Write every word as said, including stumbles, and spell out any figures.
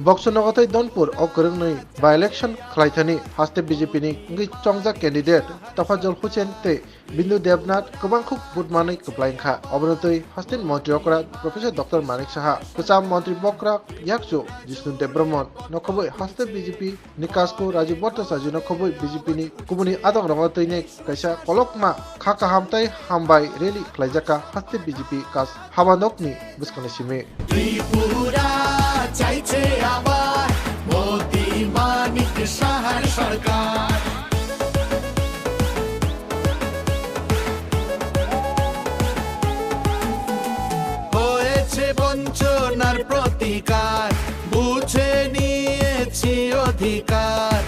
Bokso Nogothai Donpur o kwrwngnwi by-election khlaithani haste B J P ni wngwi chongjak candidate Tafajol Hussain tei Bindu Debnath kwbangkhuk vote manwi kwplai wngkha. Obono twi hasteni montri okra Professor Doctor Manik Saha, kwcham montri bokra yakchu Jishnu Debbarman no khobwi haste B J P ni kasku Rajib Bhattacharya no khobwi B J P ni kubuni adongrokno twinai kaisa kolokma kha kaham tei hambai rally khlaijakha haste B J P kas habanokni bwskangni simi. Tripura চাইছে আবার মোদি মানিক সাহার সরকার। হয়েছে বঞ্চনার প্রতিকার, বুঝে নিয়েছি অধিকার।